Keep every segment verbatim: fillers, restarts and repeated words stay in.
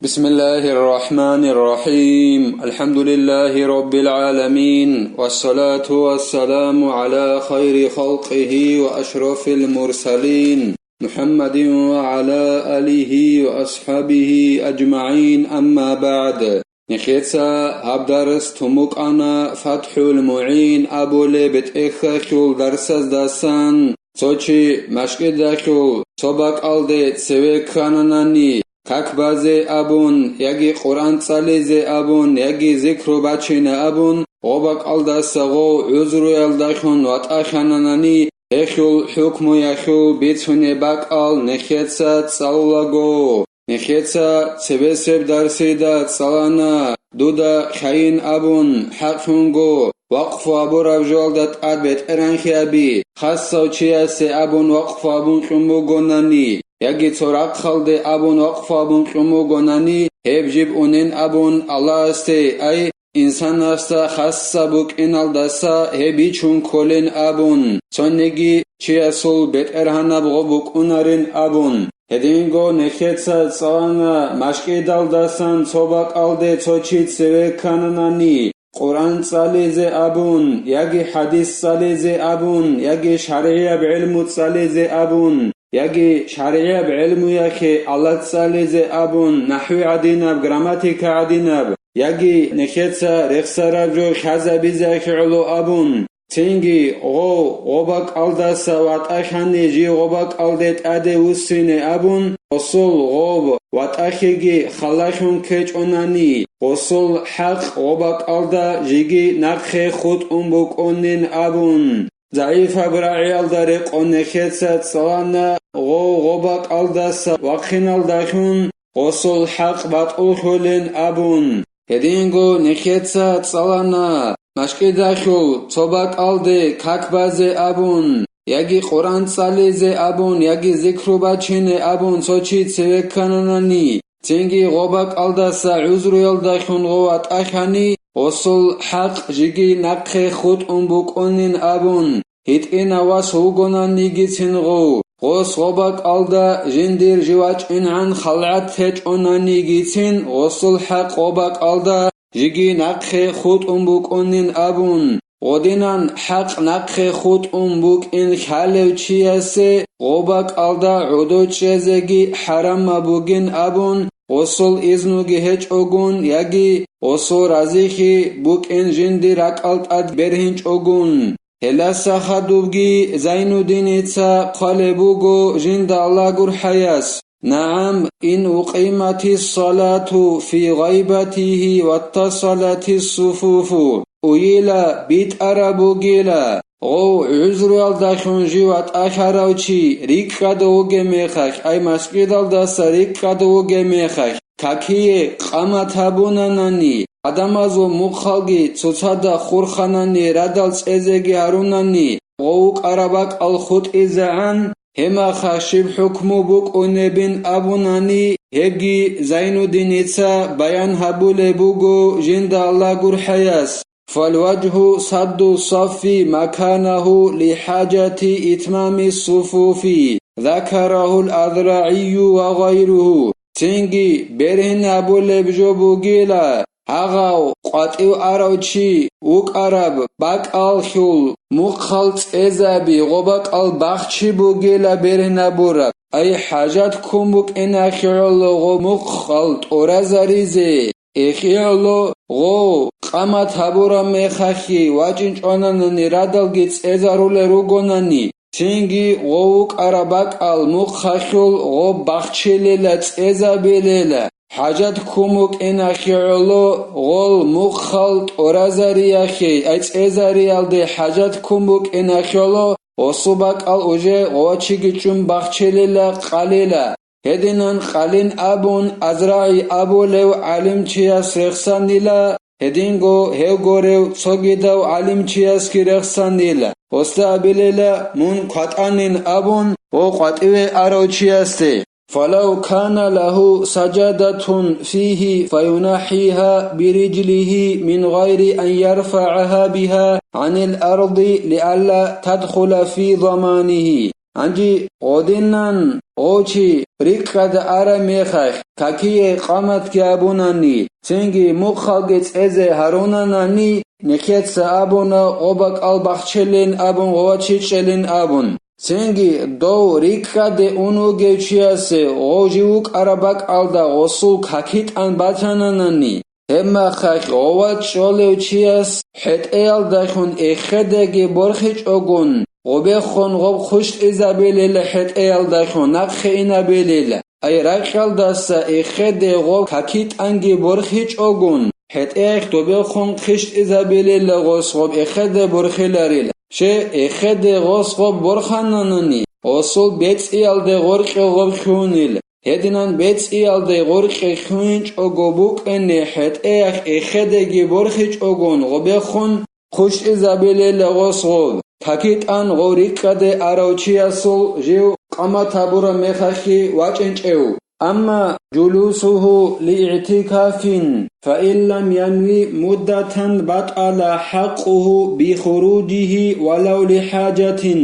بسم الله الرحمن الرحيم. الحمد لله رب العالمين. والصلاة والسلام على خير خلقه وأشرف المرسلين محمد وعلى آله وأصحابه أجمعين. أما بعد. Нехеца гьаб дарс тун букӀана ФатхӀул МугӀин абулеб бетӀехьалъул дарсаздасан. Цо чи машкӀидалъул цо бакӀалде цеве ккананани, как базе абун, яги Къуръан цӀализе абун, яги зикру бачине абун, гъо бакӀалдаса гъов гӀузруялдалъун ватӀахьананани, гьелъул хӀукмуялъул бицунеб бакӀал нехеца цӀалулаго. Нехеца цебесеб дарсида цӀалана, дуда хъайин абун, хӀакълъунго, вакъфу абураб жоялда тӀад бетӀергьанлъи аби, хасав чиясе абун вакъфу абун кьун бугонани, яги цо рахъалде абун вакъфу абун кьун бугонани, гьеб жиб унин абун Аллагьасде, ай, инсанасда хасса букӀиналдаса гьеб бичун кколин абун, цониги чиясул бетӀергьанаб гъо букӀунарин абун. Гьединго нехеца цӀалана машкӀидалдасан цо бакӀалде цо чи цеве ккананани, Къуръан цӀализе абун, яги хӀадис цӀализе абун, яги шаргӀияб гӀелму цӀализе абун, яги шаргӀияб гӀелмуялъе алат цӀализе абун, нахӀви гӀадинаб, грамматика гӀадинаб, яги нехеца рехсараб жо хьазабизехье гӀоло абун, цинги гъов гъо бакӀалдаса ватӀахьани жив гъо бакӀалде тӀаде вуссине абун, гъосул гъоб ватӀахьиги халалъун ккечӀонани, гъосул хӀакъ гъо бакӀалда жиги нахъе хутӀун букӀунин абун. ЗагӀифаб рагӀиялда рекъон нехеца цӀалана гъов гъо бакӀалдаса вахъиналдалъун гъосул хӀакъ батӀуллъулин абун. Гьединго нехеца цӀалана машкӀидалъул цо бакӀалде как базе абун, яги Къуръан цӀализе абун, яги зикру бачине абун цо чи цеве ккананани, цинги гъо бакӀалдаса гӀузруялдалъун гъов ватӀахьани, гъосул хӀакъ жиги нахъе хутӀун букӀунин абун, гьитӀинав вас вугонанигицин гъов, гъос гъо бакӀалда жиндир жив вачӀингӀан халгӀат гьечӀонанигицин гъосул хӀакъ гъо бакӀалда жиги нахъе хутӀун букӀунин абун, гъодинан хӀакъ нахъе хутӀун букӀин лъалев чиясе гъо бакӀалда гӀодов чӀезеги хӀарамаб бугин абун, гъосул изнуги гьечӀогун яги гъосул разилъи букӀин жиндир ракӀал тӀад бергьинчӀогун. Гьелдаса хадубги Зайнуддиница хъвалеб буго жинда Аллагь гурхӀаяс: نعم، إن أقيمت الصلاة في غيبته واتصلت الصفوف. Уйила битӀараб бугила, гъов гӀузруялдалъун жив ватӀалъарав чи рикӀкӀад вугеб мехалъ, ай, масгидалдаса рикӀкӀад вугеб мехалъ, какие къамат гьабунанани, гӀадамазул мухъалги цоцазда хурханани, радал цӀезеги гьарунани, гъов вукӀараб бакӀал хутӀизегӀан, гьеб мехалъ щиб хӀукму букӀунебин абунани, гьебги Зайнуддиница баян гьабулеб буго жинда Аллагь гурхӀаяс. فالوجه سد الصف مكانه لحاجة إتمام الصفوف، ذكره الأذرعي وغيره. Цинги бергьинабулеб жо бугила, гьагъав къватӀив арав чи вукӀараб бакӀалъул мухъал цӀезаби гъо бакӀал бахчи бугила бергьинабураб. Ай, хӀажат ккун букӀиналъе гӀоло гъо мухъал тӀуразаризе, гьелъие гӀоло гъо къамат гьабураб мехалъги вачӀинчӀонанани радалги цӀезарулел ругонани, цинги гъо вукӀараб бакӀал мухъалъул гъо бахчилела, цӀезабилела, хӀажат ккун букӀиналъе гӀоло гъол мухъал тӀуразариялъе, ай, цӀезариялде хӀажат ккун букӀиналъе гӀоло, гъосул бакӀал уже гъо вачиги чӀун бахчилела, къалила. Гьединан къалин абун, АзрагӀи абулев гӀалимчияс рехсанила, гьединго гьев горев цогидав гӀалимчиясги рехсанила, гъосда абилела, мун кватӀанин абун, гъо къватӀиве арав чиясде. فلو كان له سجادة فيه فينحيها برجله من غير أن يرفعها بها عن الأرض لئلا تدخل في ضمانه. Гьанже гъодинан гъов чи рикӀкӀада араб мехалъ какие къаматги абунани, цинги мухъалги цӀезе гьарунанани, нехеца абуна гъоб бакӀал бахчилин абун, гъова чи чӀелин абун. Цинги дов рикӀкӀаде ун вугев чиясе гъов жив вукӀараб бакӀалда гъосул каки тӀан батананани, гьебмахалъ гъова чӀолев чияс хӀетӀеялдалъун эхедаги борхичӀогун, гъобехун гъоб хъущтӀизабилила хӀетӀеялдалъун нахъе инабилила. Ай ракьалдаса эхеде гъоб каки тӀанги борхичӀогун, хӀетӀеялъ добехун хъищтӀизабилила гъос гъоб эхеде борхиларила. Щай, эхеде гъос гъоб борхананани, гъосул бецӀиялде гъоркье гъоб хьунила. Гьединан бецӀиялде гъоркье хьунчӀого букӀине хӀетӀеялъ эхедеги борхичӀогун гъобехун хъущтӀизабилила гъос гъоб. Каки тӀан гъов рикӀкӀаде арав чиясул жив къамат гьабураб мехалъги вачӀинчӀев. Амма жулусуху лиигӀтикафин, фаин лам янви муддатан батӀала хӀакъуху бихуружихи валав лихӀажатин.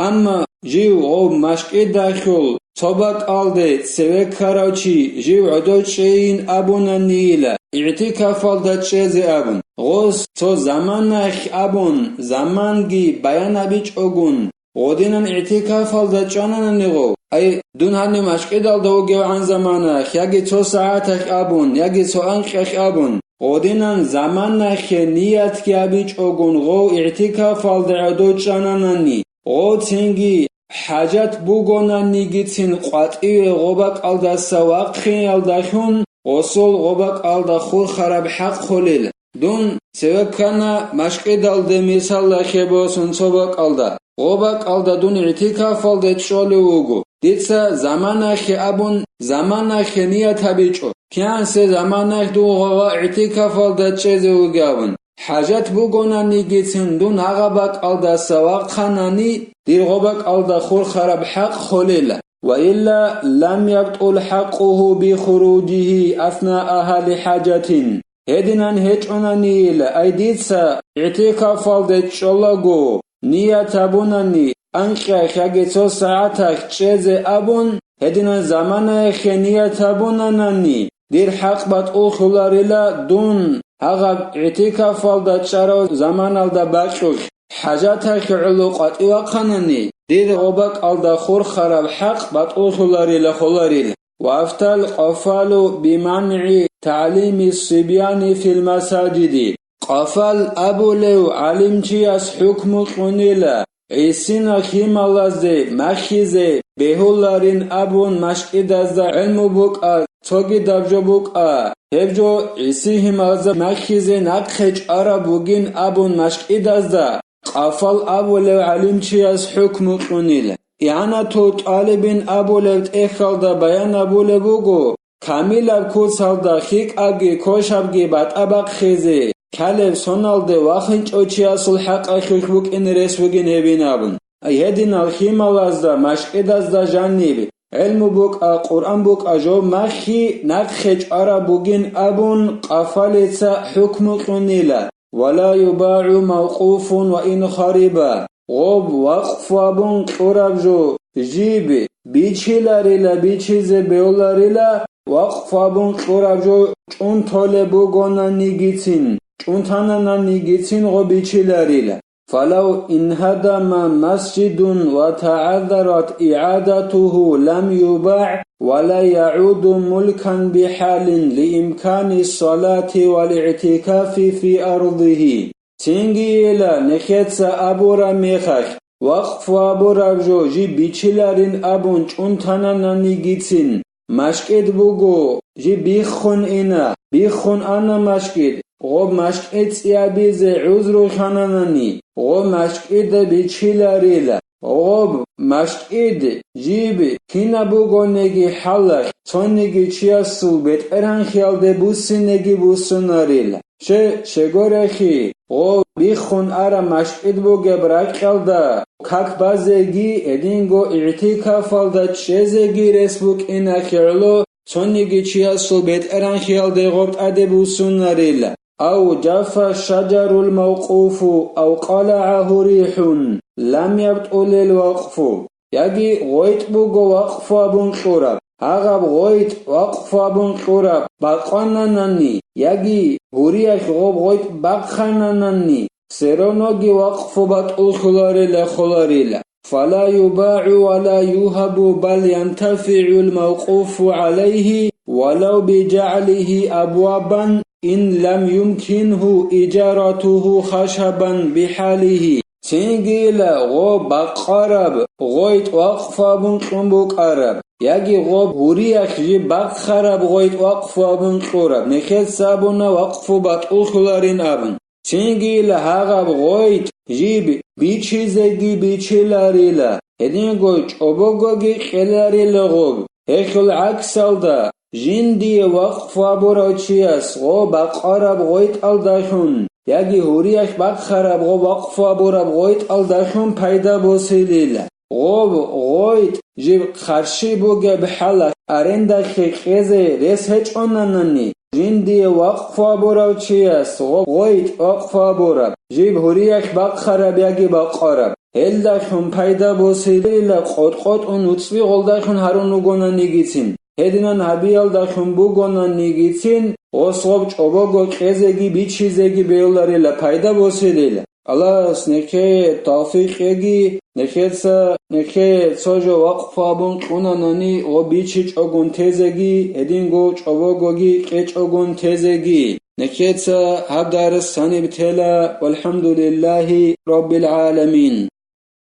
Амма жив гъов машкӀидалъул цо бакӀалде цеве ккарав чи жив гӀодов чӀейин абунанийила, игӀтикафалда чӀезе абун, гъос цо заманаялъ абун, заманги баян гьабичӀогун, гъодинан игӀтикафалда чӀананани гъов, ай, дун гьанив машкӀидалда вугевгӀан заманаялъ, яги цо сагӀаталъ абун, яги цо анкьалъ абун, гъодинан заманаялъе ниятги гьабичӀогун гъов игӀтикафалда гӀодов чӀананани, гъов цинги хӀажат бугонанигицин къватӀиве гъоб бакӀалдаса вахъиялдалъун гъосул гъоб бакӀалда хурхараб хӀакъ холел. Дун цеве ккана машкӀидалде, мисалалъе босун, цо бакӀалда. Гъоб бакӀалда дун игӀтикафалде чӀолев вуго. Дица заманаялъе абун, заманаялъе ният гьабичӀо. КигӀансе заманаялъ дун гъова игӀтикафалда чӀезе вугевгӀан. ХӀажат бугонанигицин дун гьагъаб бакӀалдаса вахъанани, дир гъоб бакӀалда хурхараб хӀакъ холела. Ва илла лам ябтӀул хӀакъуху бихуружихи аснааа гьали хӀажатин. Гьединан гьечӀонанийила, ай дица игӀтикафалде чӀолаго ният гьабунани, анкьа яги цо сагӀаталъ чӀезе абун, гьединан заманаялъе ният гьабунанани, дир хӀакъ батӀуллъуларила дун гьагъаб игӀтикафалда чӀарав заманалда бакьулъ, хӀажаталъе гӀоло къватӀивахъанани, дир гъоб бакӀалда хурхараб хӀакъ батӀуллъуларила холарил. Ва афтал къафалу биманъи тагӀлими сибяни фил масаджиди. Къафал абулев гӀалимчияс хӀукму кьунила, гӀисина хималазде махьизе бегьуларин абун машкӀидазда гӀелму букӀа, цогидаб жо букӀа, гьеб жо гӀиси хималазда махьизе нахъе чӀвараб бугин абун машкӀидазда къафал абулев гӀалимчияс хӀукму кьунила. ИгӀанатул тӀалибин абулеб тӀехьалда баян абулеб буго, камилаб куцалда хьикӀабги кошабги батӀа бахъизе ккалеб соналде вахинчӀев чиясул хӀакъалъулъ букӀине рес бугин гьебин абун. Гьединал хималазда, машкӀидазда жаниб, гӀелму букӀа, Къуръан букӀа жо махьи нахъе чӀвараб бугин абун, къафалица хӀукму кьунила. Вала юбагӀу мавкъуфун ва ин хариба. Гъоб вакъфу абун кьураб жо жиб бичиларила, бичизе бегьуларила, вакъфу абун кьураб жо чӀунтулеб бугонанигицин, чӀунтанананигицин гъоб бичиларила. Фалав инхадама масжидун ва тагӀаззарат игӀадатуху лам юбагӀ ва ла ягӀуду мулкан бихӀалин лиимкани салати вал игӀтикафи фи ардихи. Цинги ила нехеца абураб мехалъ, вакъфу абураб жо жиб бичиларин абун чӀунтанананигицин, машкӀид буго, жиб биххун ина, биххун ана машкӀид, гъоб машкӀид цӀиябизе гӀузру хананани, гъоб машкӀида бичиларила. Гъоб машкӀид жиб кинаб бугониги хӀалалъ, цониги чиясул бетӀергьанлъиялде буссинеги буссунарила. Щай, щегорехи, гъо биххун араб машкӀид бугеб ракьалда как базеги, гьединго игӀтикафалда чӀезеги рес букӀиналъе гӀоло, цониги чиясул бетӀергьанлъиялде гъоб тӀаде буссунарила. Ав жафа шаджарул мавкъуфу, ав къалагӀагьу рихӀун, лам ябтӀулил вакъфу. яги гъойтӀ буго вакъфу абун кьураб, гьагъаб гъойтӀ вакъфу абун кьураб бакъананани, яги гьуриялъ гъоб гъойтӀ бахъананани, все равноги вакъфу батӀуллъуларила холарила. فلا يباع ولا يهب، بل ينتفع الموقوف عليه ولو بجعله أبوابا إن لم يمكنه إجارته خشبا بحاله. Цинги ила гъо бакъараб гъойтӀ вакъфу абун кьун букӀараб, яги гъо гьуриялъ жиб бахъараб гъойтӀ вакъфу абун кьураб, нехеца абуна вакъфу батӀуллъуларин абун. Цинги ила гьагъаб гъойтӀ жиб бичизеги бичиларила, гьединго чӀобогоги кьеларила гъоб. Гьелъул гӀаксалда, жиндие вакъфу абурав чияс гъо бакъараб гъойтӀалдалъун яги гьуриялъ бахъараб гъо вакъфу абураб гъойтӀалдалъун пайда босилила. Гъоб гъойтӀ жиб хъарщи бугеб хӀалалъ арендалъе кьезе рес гьечӀонанани, жиндие вакъфу абурав чияс гъоб гъойтӀ вакъфу абураб, жиб гьуриялъ бахъараб яги бакъараб, гьелдалъун пайда босилила къотӀ-къотӀун уцӀби гъолдалъун гьарун ругонанигицин. Гьединан гьабиялдалъун бугонанигицин, гъос гъоб чӀобого кьезеги бичизеги бегьуларила пайда босилила. Аллагьас нехее тавфикъ кьеги, нехеца нехее цо жо вакъфу абун кьунанани гъо бичичӀогун тезеги, гьединго чӀобогоги кьечӀогун тезеги. Нехеца гьаб дарс гьаниб тела, валхӀамдулиллагьи раббил гӀаламин.